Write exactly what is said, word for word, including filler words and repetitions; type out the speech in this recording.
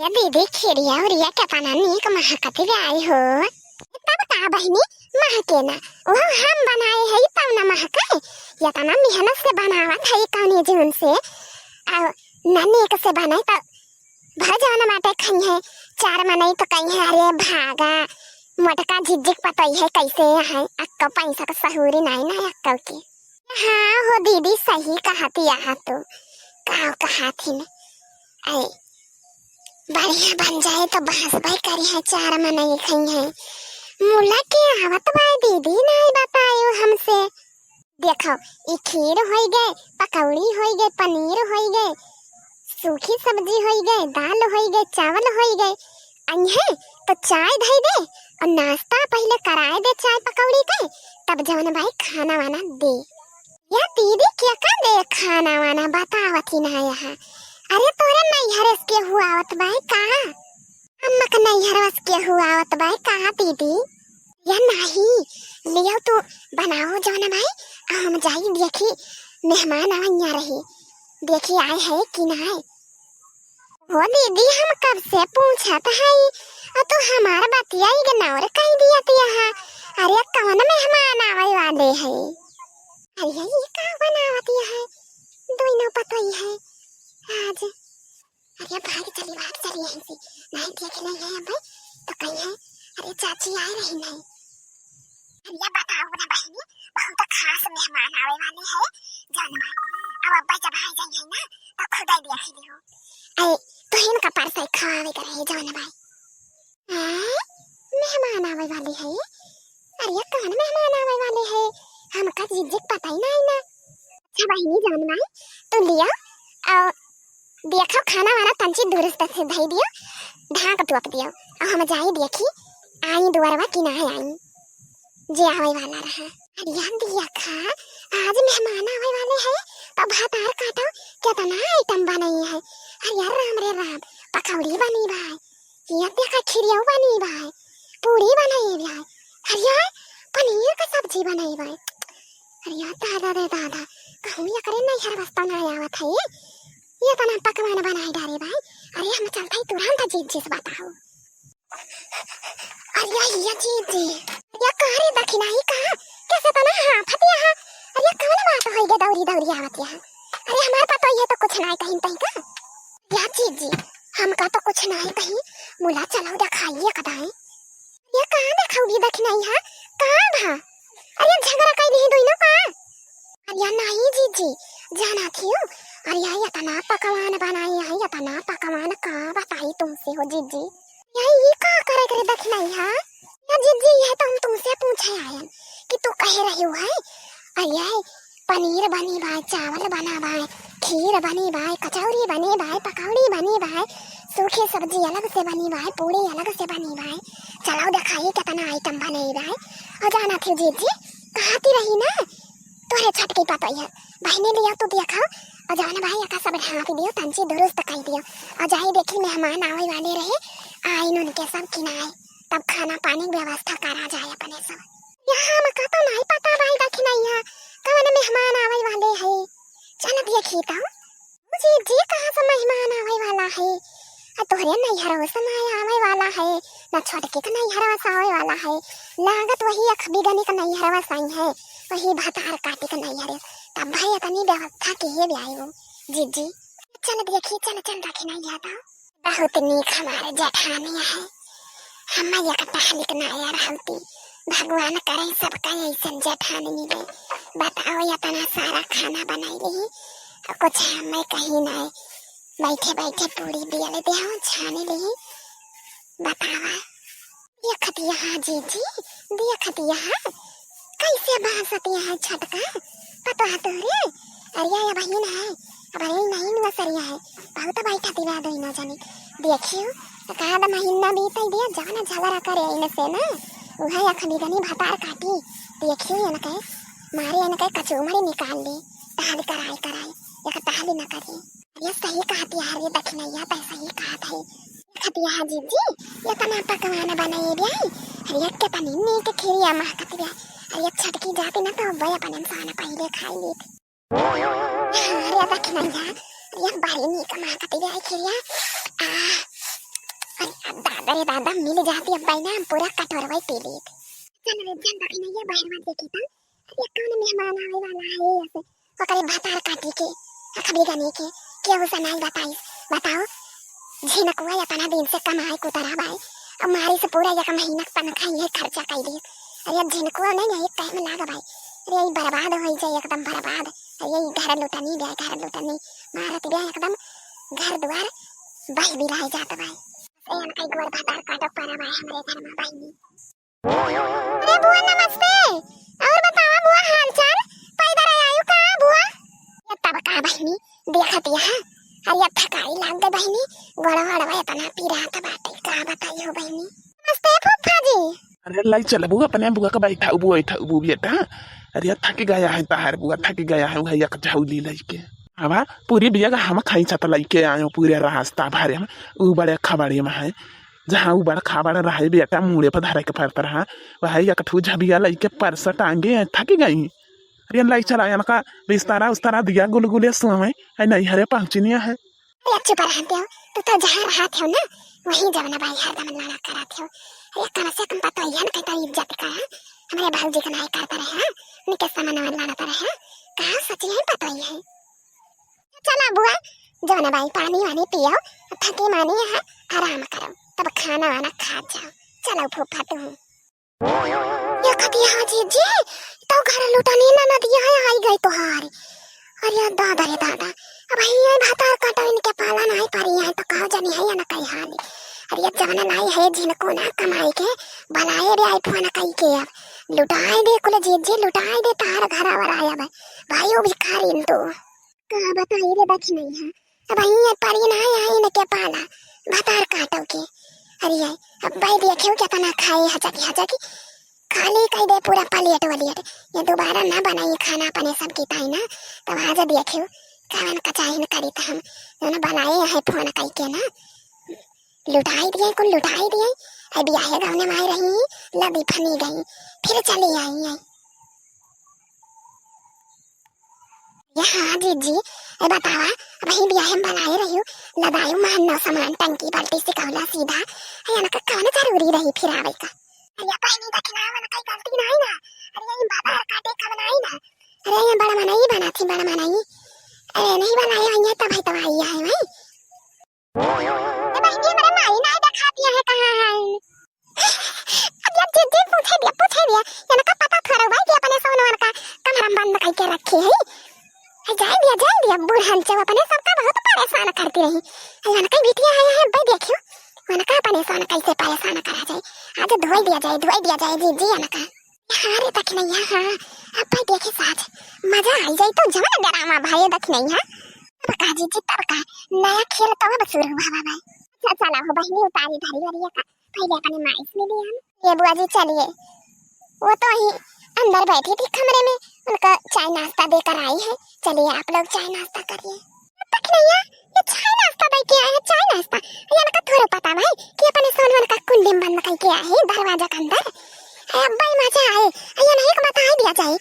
ए दीदी, खीरिया उरिया केतना नीक महकत बाय हो। तब का बहिनी, महके ना, वो हम बनाए हई तब ना महके। एतना मेहनत से बनावत हई कौने जून से, अउ ना नीक से बने त भर जवन बाटे खइहैं, चार मनई त कहिहैं, "अरे भागा, मोटका झिझिक पतोहिया कैसे है, अक्को पैसा क सहूरी नाई ना अक्को के।" हाँ हो दीदी, सही कहत अहा तू, का कहत हिन। ऐ, बढ़िया बन जाए त बहस भाई करिहैं, चार मनई खइहैं। मुला के आवत बाय दीदी, नाई बतायो हमसे। देखो, ई खीर होई गए, पकौड़ी होई गए, पनीर होई गए, सूखी सब्जी होई गए, दाल होई गए, चावल होई गए। अइहैं त चाय धई दे अउ नाश्ता पहिले कराए दे चाय पकौड़ी के, तब जवन बाय खाना वाना दे। या दीदी, केका दे खाना वाना बतावत ही ना यहाँ। अरे तोरे नैहर से केहू आवत बाय का? अम्मा के नैहरवा से केहू आवत बाय का दीदी? या नाही, लियो तू बनाओ जवन बाय, आ हम जाई देखी मेहमान आवैया रही, देखी आए है कि नाय। हो दीदी, हम कब से पूछत हई, आ तू हमार बतिया ignore कई दियत यहाँ। अरे कौन मेहमान आवै वाले है? अरे ये का बनावत है, दोनों पतोहिया है आज। अरे भाग चली, भाग चली यहीं से, नहीं देख ले है अब तो कहीं है। अरे चाची आए रही नहीं। अरे बताओ ना बहिनी, बहुत खास मेहमान आवे वाले हैं, जान भाई। अब अब्बा जब आ जाइए ना तो खुद ही देख लियो। अरे तो इनका परसा खावे के रहे जान भाई। हैं? मेहमान आवे वाले हैं? अरे कौन मेहमान आवे वाले हैं? हमका झिझिक पता ही नहीं ना। अच्छा बहिनी जान भाई, तू लिया अउ देखो खाना वाना तंची दुरुस्त से धई दियो, ढाक तोप दियो, अउ हम जाई देखी आई दुआरवा कि ना आई, जे आवे वाला रहा। अरे यार देखा, आज मेहमान आवे वाले हैं, तो भतार काटो केतना item बनई है। अरे यार राम रे राम, पकौड़ी बनी बाय, ये देखा खिरियो बनी बाय, पूड़ी बनई बाय, अरे यार पनीर का सब्जी बनई बाय। अरे यार दादा रे दादा, कहूँ एकरे नैहर बस्ता ना आवत है, ये एतना पकवान बनाए डारे बाय। अरे हम चलत हई तुरंत जीजी से बताओ। अरे ये जीजी, ये का रे दखिनाई का, कैसे तना हाफत यहाँ? अरे कौन बात होई गे दौरी दौरी आवत यहाँ? अरे हमार पतोहिया तो कुछ ना कहीं तहीं का। या जीजी, हमका तो कुछ ना कहीं, मुला चलो देखाइए कदाई। ये कहाँ देखौगी दखिनाई है? कहाँ भा? अरे झगड़ा कई लिही दोनों का? अरे या नहीं जीजी, जाना थियो। अरे या एतना पकवान बनाई है, एतना पकवान का बताई तुमसे हो जीजी। या ये का करे करे दखिनाई है? या जीजी ये तो हम तुमसे पूछे आयन कि तू कहे रही हो है। अरे या पनीर बनी बाय, चावल बना बाय, खीर बनी बाय, कचौरी बनी बाय, पकौड़ी बनी बाय, सूखी सब्जी अलग से बनी बाय, पूड़ी अलग से बनी बाय। चलो देखाई केतना item बनी बाय। अउ जाना थी जीजी, कहती रही ना, तोरे छोटकी पतोहिया, बहिनी लिया तू देखो, अउ जाना भाई एका सब ढाँप दियो, तंची दुरुस्त कई दियो, अउ जाई देखी मेहमान आवे वाले रहे, आइन उनके सब किनाए, तब खाना पानी के व्यवस्था करा जाए अपने सब। यहाँ हमका तो नहीं पता भाई दखिनैया, कौन मेहमान आवे वाले है। चल देखी तो। जीजी कहाँ से मेहमान आवे वाला है? आ तोहरे नैहरवा से ना आवे वाला है, ना छोटके के नैहरवा से आवे वाला है। लागत वही अख बिगनी के नैहरवा से आई है, वही भतार काटी के नैहरे। तब भाई इतनी व्यवस्था के है ब्याई वो। जीजी, चल देखी, चल, चल दखिनैया तो। बहुत नीक हमारे जेठानी है। हम एक टहलिक ना यार हलती। भगवान करे सबका ऐसन जेठानी मिले। बताओ, इतना सारा खाना बनाई ली, कुछ हमें कही नहीं। बैठे बैठे पूरी बेल दे हो, छानी ली। बतावा। देखत यहाँ जीजी, देखत यहाँ, कैसे बासत यहाँ छोटका पतोह तोहरे? अरे या बहिन है, अब अरे नहीं नुआ सरिया है, बहुत बैठा दिवा दो ना जाने। देखियो, एक आध महीना बीत दिया, जाना झगड़ा करे इनसे ना, उहे अखनी गनी भतार काटी। देखियो इनके, मारे इनके कचूमरी निकाल ली, टहल कराए कराए, एक टहल न करी। अरे सही कहत है रे दखिनैया, तै सही कहत है। देखत है जीजी, इतना पकवान बनाए रे, अरे कितनी नीक खिरिया महकत है। अरे छोटकी जाती ना तो वह अपन इंसान पहले खाई लेत। अरे दखिनैया, अरे बड़ी नीक महकत है खिरिया। आ, अरे दादा, मिल जाती अब ना, हम पूरा कटोरवा पी लेत। चल रे, जन दखिनैया बहरवा देखी त, अरे कौन मेहमान आवे वाला है ऐसे? ओकरे भतार काटी के अखबी गने के, केहू से नाई बताइस। बताओ, झिनकुआ इतना दिन से कमाए कुतरा बाय, अब मारी से पूरा एक महीना के तनखा इहे खर्चा कई दिए। अरे अब झिनकुआ नहीं ना एक टाइम लाग बाय, अरे ई बर्बाद हो जाए, एकदम बर्बाद। अरे ई घर लुटनी बे, घर लुटनी मारत बे, एकदम घर द्वार बह बिलाए जात बाय। ए अनकई गोर भतार काटो परा बाय हमरे घर में बहिनी। अरे बुआ नमस्ते। और बतावा बुआ हाल चाल? पैदल आयु का बुआ? ये तब का बहिनी, देखत यहाँ। अरे ये थकाई लाग गई बहिनी, गोड़ वड़वा इतना पिरात बाटे, का बताई हो बहिनी। नमस्ते फूफा जी। अरे लाई चल बुआ, अपने बुआ का बैठा उबू, बैठा उबू बेटा। अरे ये थक गया है तहार बुआ, थक गया है, वह एक झौली लइके। हवा पूरी बिया का हम खाई छत लइके आयो, पूरे रास्ता भरे हम ऊ बड़े खबड़े में है। जहाँ ऊ बड़खा बड़ रहे बेटा, मूड़े पर धरे के पड़त रहा, वह एक ठू झबिया लइके परस टांगे थक गई। अरे लाई चला, इनका बिस्तारा उस्तारा दिया, गुलगुले सोवे, है नैहरे पहुँचनिया है। अरे चुप रहते हो, तू तो जहाँ रहत हो ना, वहीं जवन बाई हरदम लड़ा करत हो। अरे कम से कम पतोहियन के तो इज्जत करा, हमारे भौजी के नाई करत रहे, उनके सामने लड़त रहे, कहाँ सची है पतोही है। चला बुआ, जौन बाई पानी वानी पियो, थकी मानी है, आराम करो, तब खाना वाना खा जाओ। चलो फूफा तू। ये कथी है जीजी, तो घर लुटनी ना नदिया है, आई गई तोहार। अरे दादा रे दादा, अब ही ये भतार काटो इनके पाला नहीं पड़ी है, तो कहो जानी है या ना कई हाल। अरे ये जवन लाई है जिनको ना कमाई के, बनाए बे आई फोन कई के अब। लुटाए दे कुल जीजी, लुटाए दे तार घर वर आया भाई, भाई वो भिखारी तो। का बताई रे दखिनैया, अब हियाँ परी ना आई न के पाला, भतार काटो के। अरे अब भाई देखियो कितना खाए हजकी हजकी, खाली कई दे पूरा प्लेट वलेट। ये दोबारा ना बनाई खाना अपने सब की ताई ना, तब आज देखियो कवन कचाइन करी त हम दोनों बनाए हैं फोन कई के ना, लुटाई दिए कुल लुटाई दिए। अब बियाहे गवने में आई रही, लदी फनी गई, फिर चली आई है। ये हाँ जीजी, ए बतावा, वही बियाहे में बनाए रहियो, लदायु महन्नो सामान, टंकी, बाल्टी, सिकौला, सीधा, है ना, का कौन जरूरी रही फिर आवे का? अरे बहिनी दखिना, मन कई गलती नहीं ना, अरे ये बाबा काटे कब नहीं ना, अरे ये बड़ा मनई बना थी, बड़ा मनई, अरे नहीं बनाए, वही तब है तो आई है भाई। ए बहिनी, हमरे माई नाई देखात है, कहाँ है? अब जब जे, जे पूछे दिया, पूछे दिया, इनका पता थोड़ा हुआ कि अपने सोनवन का कमरा में बंद करके रखी है। ए, जाए दिया, जाए दिया, बूढ़न जब अपने सबका बहुत परेशान करती रही। ए, इनका बिटिया आया है, भाई देखियो, उनका अपने सोन कैसे परेशान करा जाए। आज धोई दिया जाए, धोई दिया जाए, जी, जी, इनका। हाँ रे दखिनैया, हाँ, अब भाई देखे साज, मजा आई जाई तो जवन डरामा भाई दखिनैया। तब का जीजी, तब का, नया खेल तो अब शुरू हुआ बा भाई। अच्छा चला हो बहिनी, उतारी धरी वरिया का, पहले अपने माई से मिली हम। ये बुआ जी चलिए, वो तो ही अंदर बैठी थी कमरे में, उनका चाय नाश्ता देकर आई है, चलिए आप लोग चाय नाश्ता करिए। दखिनैया, ये चाय नाश्ता दे के आए हैं, चाय नाश्ता। ये इनका थोड़ा पता भाई कि अपने सोनवन का कुंडी में बंद करके आए हैं दरवाजा के अंदर। ए, अब्बा, ये मजा आए। ये नहीं को बताई दिया जाए,